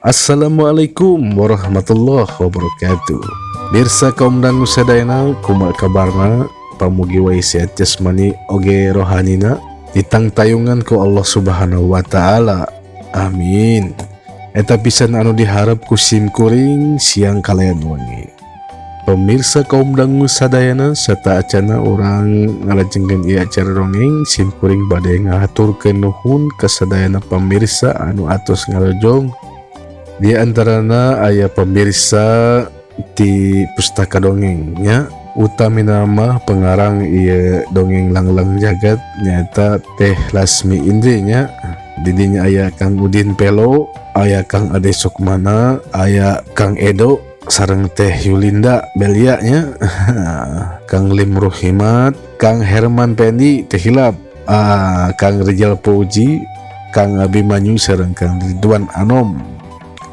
Assalamualaikum warahmatullahi wabarakatuh. Mirsa kaum dangu sadayana, kumaha kabarna? Pamugi wae sehat jasmani oge rohanina, ditangtayungan ku Allah Subhanahu wa taala. Amin. Eta pisan anu diharap ku sim kuring siang kalayan wengi. Pemirsa kaum dangu sadayana, serta acana urang ngalajengkeun ieu acara dongeng, sim kuring bade ngahaturkeun nuhun ka sadayana pamirsa anu atos ngalojong. Di antarana aya pemirsa di Pustaka Dongeng nya, utamina mah pengarang ieu dongeng Langlang Jagat nyaeta Teh Lasmi Indri nya. Didinya aya Kang Udin Pelo, aya Kang Ade Sukmana, aya Kang Edo sareng Teh Yulinda Belia nya, Kang Lim Ruhimat, Kang Herman Pendi teh hilap, Kang Rizal Fauzi, Kang Abimanyu sareng Kang Ridwan Anom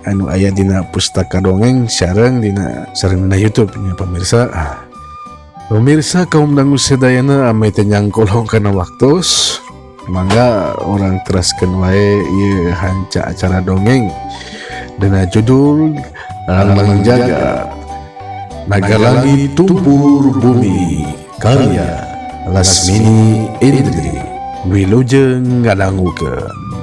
anu aya dina Pustaka Dongeng sareng dina YouTube nya pemirsa. Pemirsa kaum dangu sadayana, ameh teu nyangkolong kana waktos, mangga urang teraskeun wae ieu hanca acara dongeng dina judul Langlang Jagat Naga Langit Tumpur Bumi karya Lasmini Indri. Wilujeng ngadangukeun.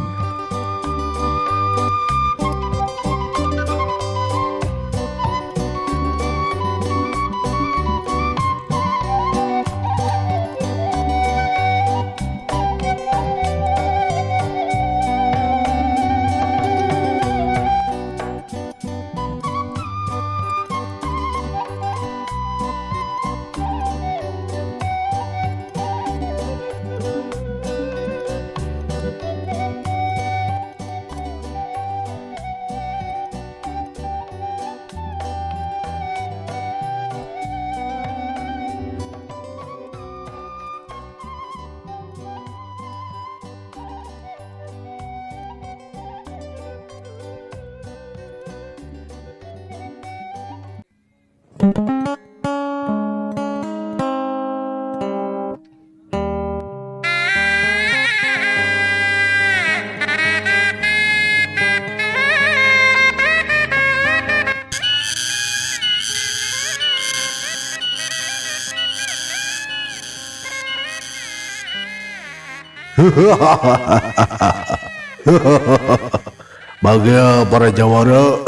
Bagea para jawara,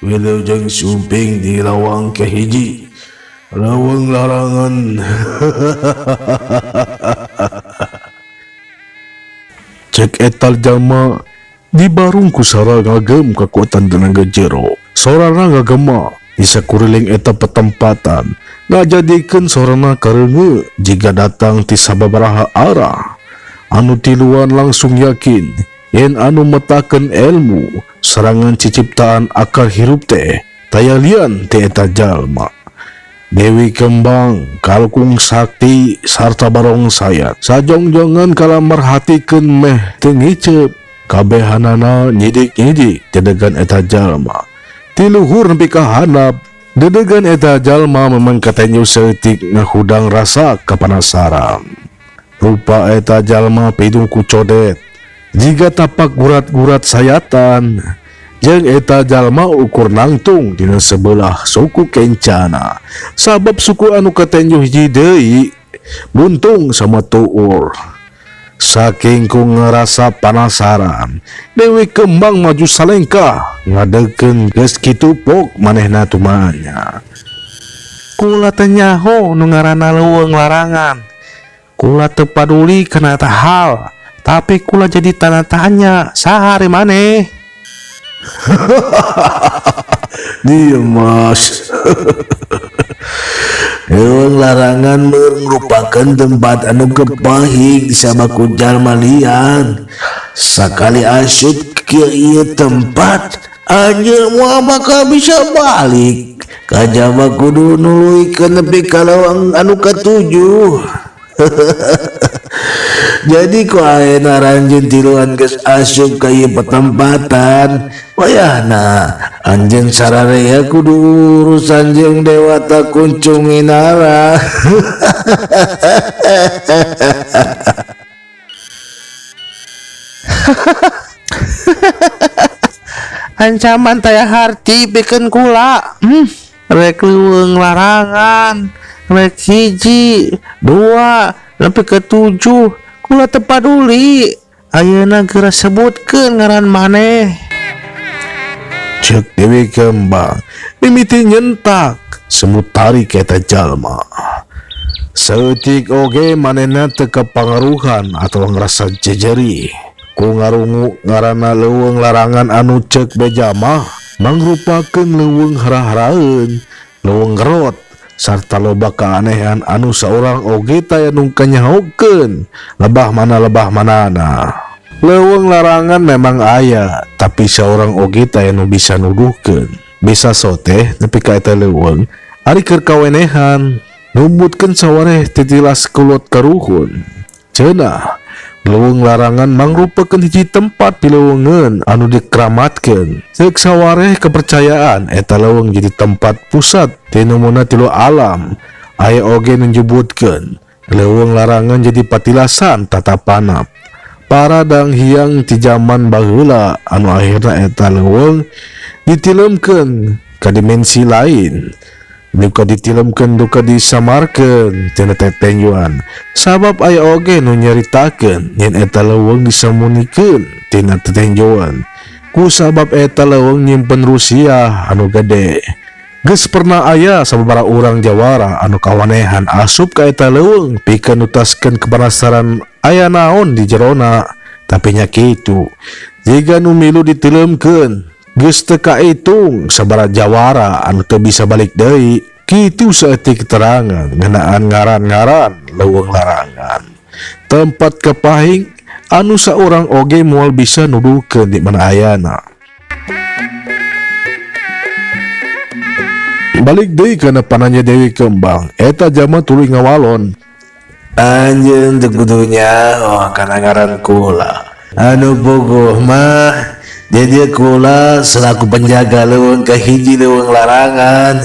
wilujeng sumping di lawang kahiji, lawang larangan. Cek etal jalma dibarung ku sara ngagem kekuatan tenaga jero. Sorana ngagema di sakuriling eta petempatan, ngajadikeun sorana kareunge jika datang ti sababaraha arah. Anu tiluan langsung yakin yen anu metakeun ilmu serangan ciciptaan akal hirup teh taya lian ti eta jalma. Dewi Kembang, Kalkung Sakti sarta Barong Sayat sajongjongan kala merhatikeun meh teu ngiceup. Kabehanana nyidik-nyidik dedegan eta jalma. Ti luhur nepi ka handap dedegan eta jalma memang katenyu saeutik ngahudang rasa kapanasaran. Rupa eta jalma pidung ku codet jiga tapak gurat-gurat sayatan. Jeung eta jalma ukur nangtung dina sebelah suku kencana, sabab suku anu katenyu hiji deui buntung sama tuur. Saking ku ngerasa panasaran, Dewi Kembang maju salengkah ngadekeun geus kitu pok manehna tumanya. Kula teu nyaho nu ngaranna leuweung larangan. Kula teu paduli kana eta hal, tapi kula jadi tanda tanya saha ari maneh? Dieu mas. Leuweung larangan merupakan tempat anu kepahing sama ku jalma lian. Sakali asup ke ieu tempat, anjeun moal bakal bisa balik. Kajaba kudu nuluykeun nepi ka lawang anu katujuh. Jadi ku ayeuna aranjeun tiluan geus asup ka ieu petempatan, wayahna anjeun sararea kudu urusan jeung Dewata Kuncung Inara. Ancaman taya harti pikeun kula. Rek leuweung larangan, rek hiji, dua, nepi ke tujuh, kula teu paduli. Ayeuna geura sebutkeun ngaran maneh. Cek Dewi Kembang mimiti nyentak semut tarik eta jalma. Saeutik oge manehna teu kapangaruhan atau ngerasa jejeri. Ku ngarungu ngaranna leuweung larangan anu cek beja mah mangrupakeun leuweung hara-haraeun, leuweung ngerot sarta loba keanehan anu saurang oge taya nu kanyahokeun lebah mana lebah manana. Leuweung larangan memang aya, tapi saurang oge taya nu bisa nuduhkeun. Bisa soteh nepi ka eta leuweung ari keur kawenehan numbutkeun sawareh titilas kulot karuhun. Cenah leuweung larangan mangrupakeun hiji tempat pileuweungeun anu dikramatkeun. Ceuk sawareh kepercayaan eta leuweung jadi tempat pusat tinumuna tilu alam. Aya oge nu nyebutkeun leuweung larangan jadi patilasan tatapanap para dang hiang ti jaman baheula anu akhirna eta leuweung ditileumkeun ka dimensi lain. Duka ditileumkeun duka disamarkeun tina tetenjuan. Sabab aya oge nu nyaritakeun yen eta leuweung disamunikeun tina tetenjuan. Ku sabab eta leuweung nyimpen rusiah anu gede. Geus pernah aya sababaraha urang jawara anu kawanehan asup ka eta leuweung pikeun nutaskeun kepenasaran aya naon di jerona. Tapi nya kitu, jiga nu milu ditileumkeun geus teu kaitung sabaraha jawara anu teu bisa balik deui. Kitu saeutik keterangan ngeunaan ngaran-ngaran leuweung larangan. Tempat kepahing anu saurang oge moal bisa nuduhkeun di mana ayana. Balik deui kana pananya Dewi Kembang, eta jalma tuluy ngawalon. Anjeun teu kudu nyaho kana ngaran kula. Anu bogoh mah jadi kula selaku penjaga leuweung kahiji leuweung larangan.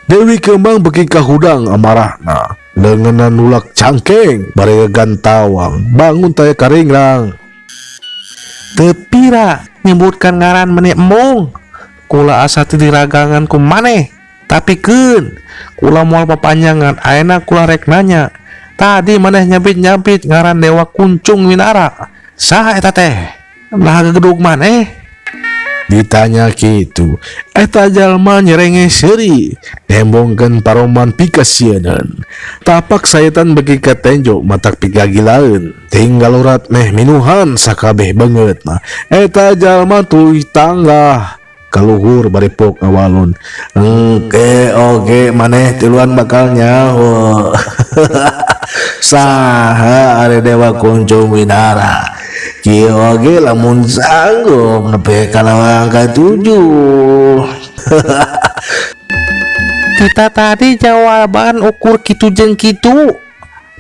Dewi Kembang beuki kahudang amarahna, leungeunna nulak cangkeng bari gantawang, bangun taya karingrang. Teu pira nyebutkan ngaran maneh embung. Kula asa teu diragangan ku maneh. Tapi keun kula moal papanjangan, ayeuna kula rek nanya. Tadi maneh nyabit-nyabit ngaran Dewa Kuncung Winara. Saha eta teh? Nah gegedug maneh. Ditanya kitu, eta jalma nyerenge seuri, nembongkeun paroman pikasieun. Tapak sayetan beuki ka tenjo matak pigagilaeun, tinggal urat meh minuhan sakabeh beungeut mah. Eta jalma tuluy tanggah kaluhur bari pok ngawalon. Engke oge maneh tiluan bakal nyaho. Saha ari Dewa Kuncung Winara? Kieu oge lamun sanggup nepi ka lawang katujuh. Kita tadi jawaban ukur kitu jeung kitu.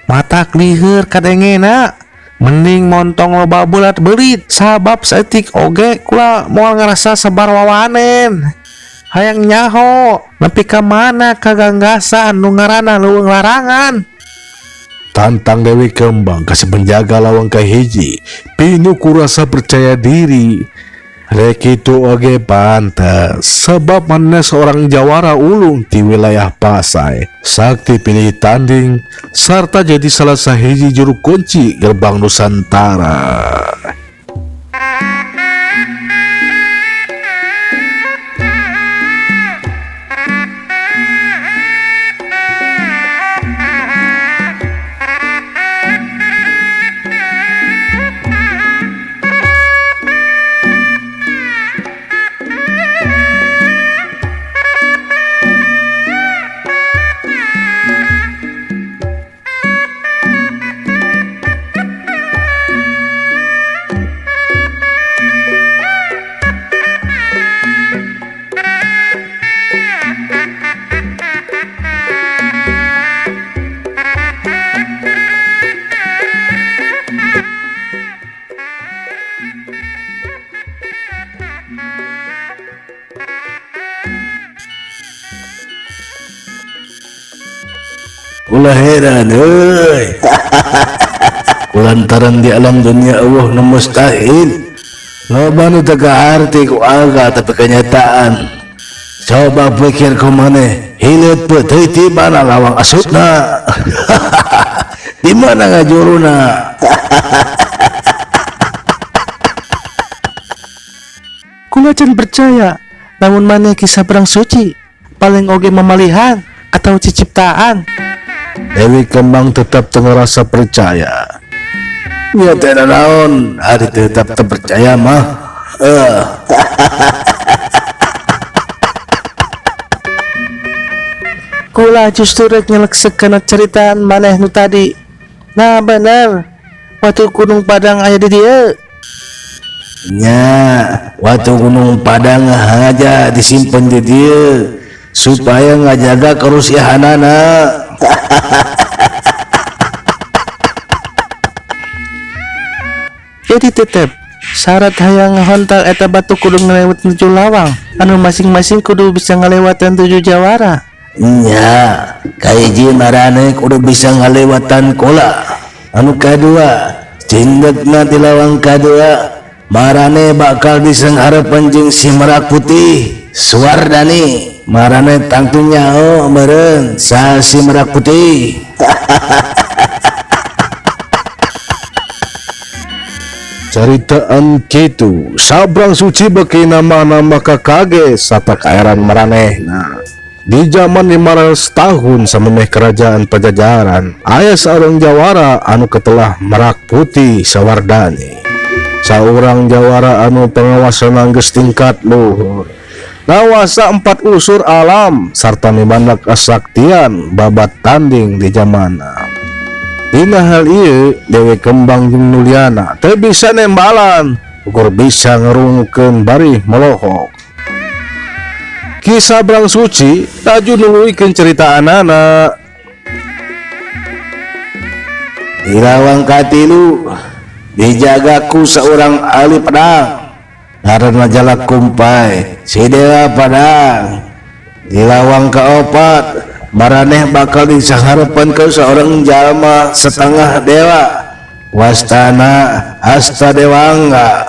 Matak lieur kadengena. Mending montong loba bulat beurit sabab saeutik oge kula moal ngarasa sabar wawanen. Hayang nyaho nepi ka mana kaganggasan nu ngaranna leuweung larangan. Tantang Dewi Kembang ka penjaga lawang kahiji, pinu kurasa percaya diri. Rek kitu oge pantes sebab maneh seorang jawara ulung di wilayah Pasai, sakti pilih tanding sarta jadi salah sahiji juru kunci gerbang Nusantara. Ulah heran euy. Kulantaran di alam dunia Allah nu mustahil. Loba nu teu kaarti ku akal tapi kenyataan. Coba pikir ku maneh, hileut peuteui ti mana lawang asupna. Di mana ngajuruna? Kula can percaya lamun maneh Ki Sabrang Suci paling oge mamalihan atau ciciptaan. Dewi Kembang tetap teu ngarasa percaya. Ya teh naon, ari tetap teu percaya mah. Kula justru rek nyelekseuk kana ceritaan maneh nu tadi. Nah bener, Watu Gunung Padang aya di dieu. Nya, Watu Gunung Padang aja disimpen di dieu supaya ngajaga kerusihanana. Jadi tetep syarat hayang ngahontal eta batu kudu ngalewat 7 lawang anu masing-masing kudu bisa ngalewatan 7 jawara. Nya, kahiji marane kudu bisa ngalewatan kola. Anu kadua, cindekna di lawang kadua marane bakal disengharepan jeung si Merak Putih Suwardani. Marane tangtu nyaho meureun saha si Merak Putih. Caritaan kitu Sabrang Suci beki nama-nama kakage sata kaeran maranehna. Di zaman 500 tahun samemeh kerajaan Pajajaran, aya saurang jawara anu ketelah Merak Putih Sawardani. Saurang jawara anu pengawasan geus tingkat luhur. Nawasa 4 unsur alam sarta mimandak kasaktian babat tanding di zamana. Dina hal ieu Dewi Kembang jeung Nuliana teu bisa nembalan, ukur bisa ngerungkeun bari molohok. Ki Sabrang Suci laju nuluykeun caritaanana. Di lawang katilu dijaga ku seorang ahli pedang ngaranna Jalak Kumpai si Dewa Padang. Di lawang kaopat maraneh bakal disaharepan ke seorang jalma setengah dewa wastana Asta Dewangga.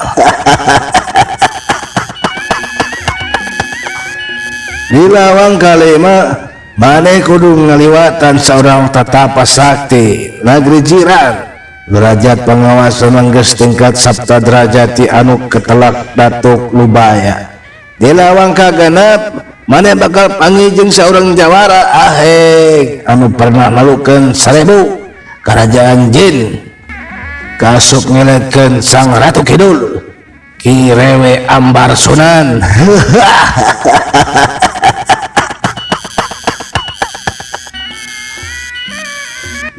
Di lawang kalima maneh kudu ngaliwatan seorang tatapa sakti negeri jiran derajat pengawasan geus tingkat sapta derajati anu ketelak Datuk Lubaya. Di lawang kagenep maneh bakal panggih jeung seorang jawara ahek anu pernah malukeun 1000 kerajaan jin kasup ngeletkeun Sang Ratu Kidul Ki Rewe Ambar Sunan.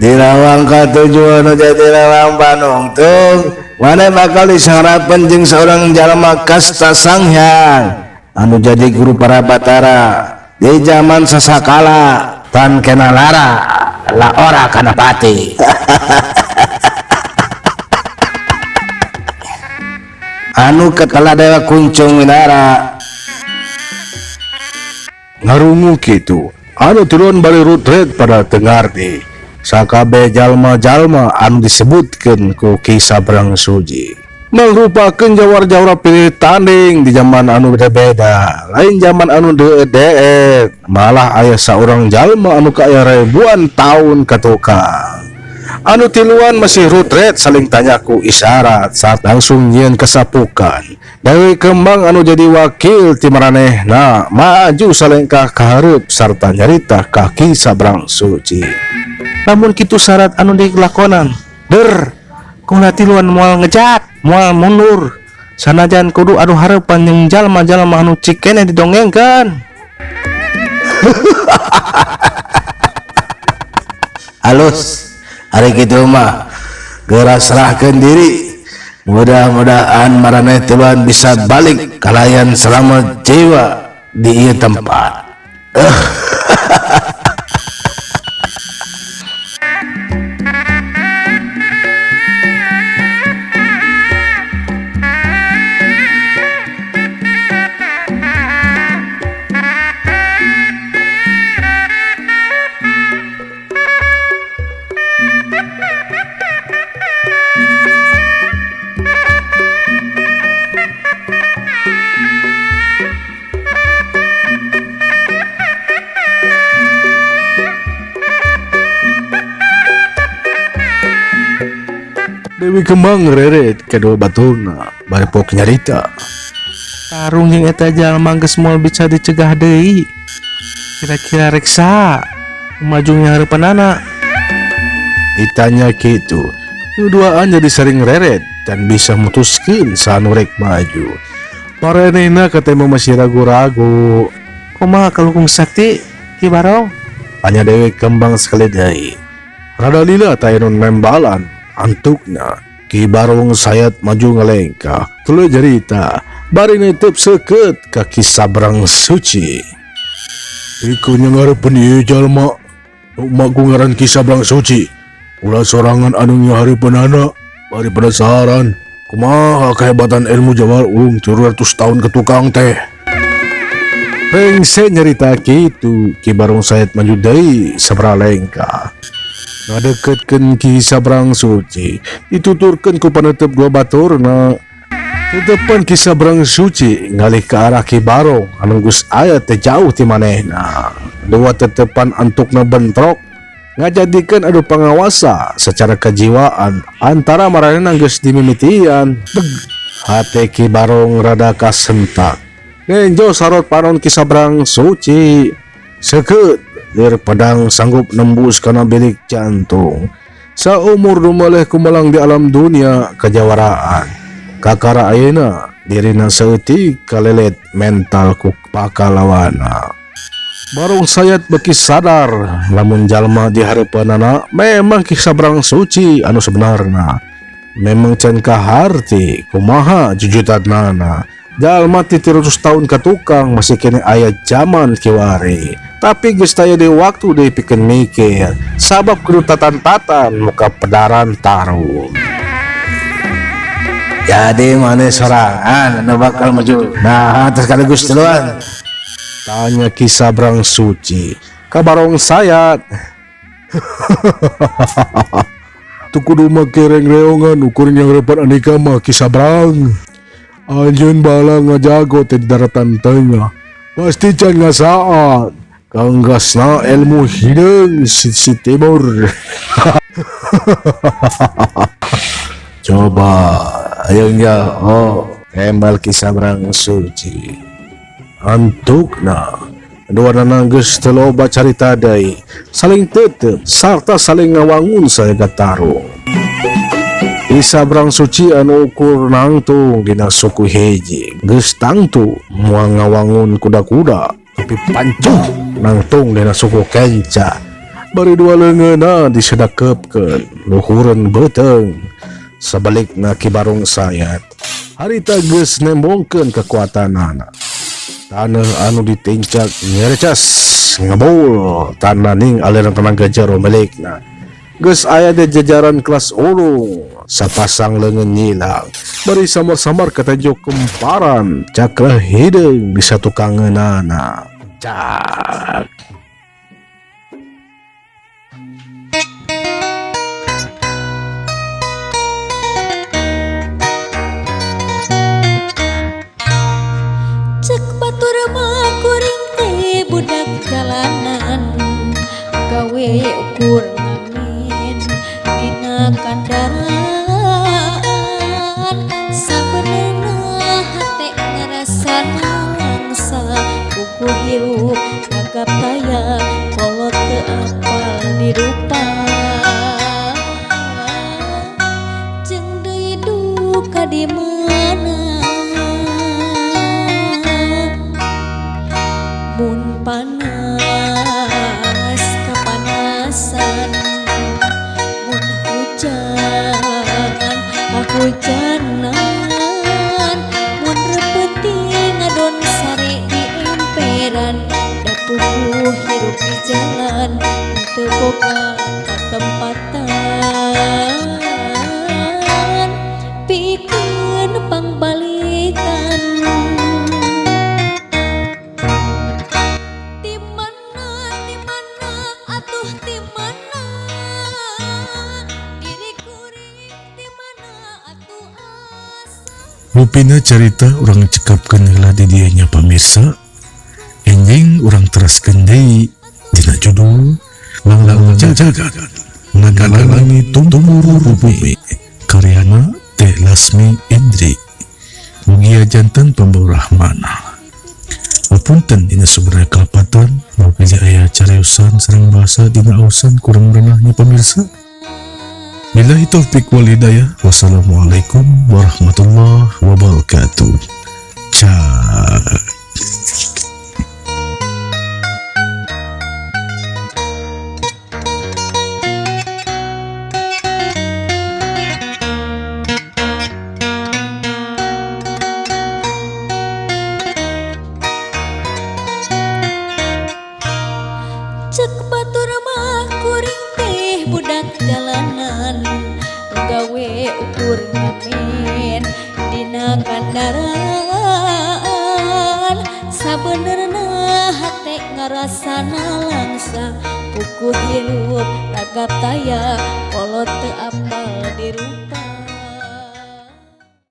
Di lawang katujuh anu jadi lawang panungtung maneh bakal disangarapan jeung seorang jalma kasta Sanghyang anu jadi guru para batara di zaman sasakala tan kena lara la ora kana pati. Anu ketela Dewa Kuncung Winara. Ngarungu kitu anu turun bari rutret pada tengarti sakabe jalma-jalma anu disebutkeun ku Ki Sabrang Suci merupakan jawara-jawara pilih tanding di zaman anu beda-beda, lain zaman anu deet-deet, malah aya saurang jalma anu kaya ribuan tahun katukang. Anu tiluan masih rutret saling tanyaku isyarat saat langsung nyieun kesapukan. Dewi Kembang anu jadi wakil ti maranehna maju salengkah kahareup sarta nyarita ka Ki Sabrang Suci. Lamun kitu syarat anu dilakonan, der kula tiluan moal ngejat, moal mundur. Sanajan kudu anu hareupan jeung jalma-jalma anu cikene didongengkeun. Halus, hari kitu mah geura serahkeun diri. Mudah-mudahan maraneh tiluan bisa balik kalayan selamat jiwa di ieu tempat. Dewi Kembang ngereret kedua baturna bari pok nyarita. Tarung jeung eta jalma geus moal bisa dicegah deui. Kira-kira rek saha maju nyanghareupanana? Ditanya kitu, nu duaan jadi sering reret dan bisa mutuskeun saha nu rek maju. Paranehna katemo masih ragu-ragu. Kumaha kalukung sakti Ki Barong? Tanya Dewi Kembang sekali deui. Rada lila taya nu nembalan antukna. Ki Barong Sayat maju ngalengkah, tuluy jarita, bari neuteub seukeut ka Ki Sabrang Suci. Pikeun nyanghareupeun ieu jalma, nu magu ngaran Ki Sabrang Suci. Ulah sorangan anu nyanghareupeunana, bari penasaran kumaha kehebatan ilmu jawara ulung 300 tahun ke tukang teh. Rengse nyarita kitu, Ki Barong Sayat maju deui sabaraha lengkah. Ngadeketkeun Ki Sabrang Suci, dituturkeun ku panetep dua baturna. Tetepan Ki Sabrang Suci ngalih ke arah Ki Barong anu geus aya teh jauh ti manehna. Dua tetepan antukna bentrok ngajadikeun adu pangawasa secara kejiwaan antara maranehna geus dimimitian. Deg, hate Ki Barong rada kasentak. Nenjo sarot panon Ki Sabrang Suci. Seukeut lir pedang sanggup nembus kana bilik jantung. Saumur dumaleh kumalang di alam dunia kejawaraan. Kakara ayeuna dirina saeutik kalelet mental ku pakalawana. Barong Sayat beki sadar lamun jalma di hareupeunana memang Ki Sabrang Suci anu sebenarna. Memang can kaharti kumaha jujutanana. Jalma ti 300 tahun ka tukang masih kene aya zaman kiwari. Tapi geus taya deui waktu deui pikeun mikir, sabab kudu tatan-tatan muka pedaran tarung. Jadi maneh sorangan anu bakal maju. Nah, terus sekaligus duluan. Tanya Ki Sabrang Suci ka Barong Sayat. Teu kudu make reng-reongan ukur nyanghareupan andika mah Ki Sabrang. Anjeun bala ngajago teh di daratan tengah. Pasti can ngasaan. Kanggasna ilmu hideung sisi timur. Coba ayo nya oh tembal Ki Sabrang Suci. Antukna duanana geus teu loba carita deui, saling tetep sarta saling ngawangun sayaga tarung. Ki Sabrang Suci anu ukur nangtung dina suku hiji geus tangtu moal ngawangun kuda-kuda tapi pancuh nangtung dina suku kenca. Bari dua leungeunna disedekepkeun luhureun beuteung. Sabalikna Ki Barong Sayat harita geus nembongkeun kekuatanana. Taneuh anu ditincak ngerecas ngebul tananing aliran tenaga jero milikna. Geus aya di jajaran kelas ulung sapasang leungeun nyilang bari samar-samar katejo kemparan cakra hideung di satukangeunana. Cak. Cek batur mah kuring teh budak jalanan, gawe ukur ngamen dina kandaraan. Sabenerna hate ngarasa nangsa, kuku hirup gagap taya kolot teu apal dirupa. Jeung deui duka di mana mun panas kapanasan, mun hujan kahujanan, mun repeuting ngadon sare di emperan, da puguh hirup di jalan teu boga katempatan. Pikeun pangbalikan ti mana, ti mana atuh ti mana diri kuring, ti mana atuh asa. Rupina carita urang cekapkeun heula di dieu nya pamirsa. Enjing urang teraskeun deui dina judul Langlang Jagat Naga Langit Tumurun Bumi. Karyana Teh Lasmi Indri. Mugia janten pembawa rahmana. Apunten dina sumber kalepatan bilih aya cariosan sareng bahasa dina ausan kurang renahnya pemirsa. Billahi taufik wal hidayah. Wassalamualaikum warahmatullahi wabarakatuh. Ciao. Cek batur mah kuring teh budak jalanan, gawe ukur ngamen dina kandaraan. Sabenerna hate ngarasana langsa, puguh hirup ragap taya kolot teu apal dirupa.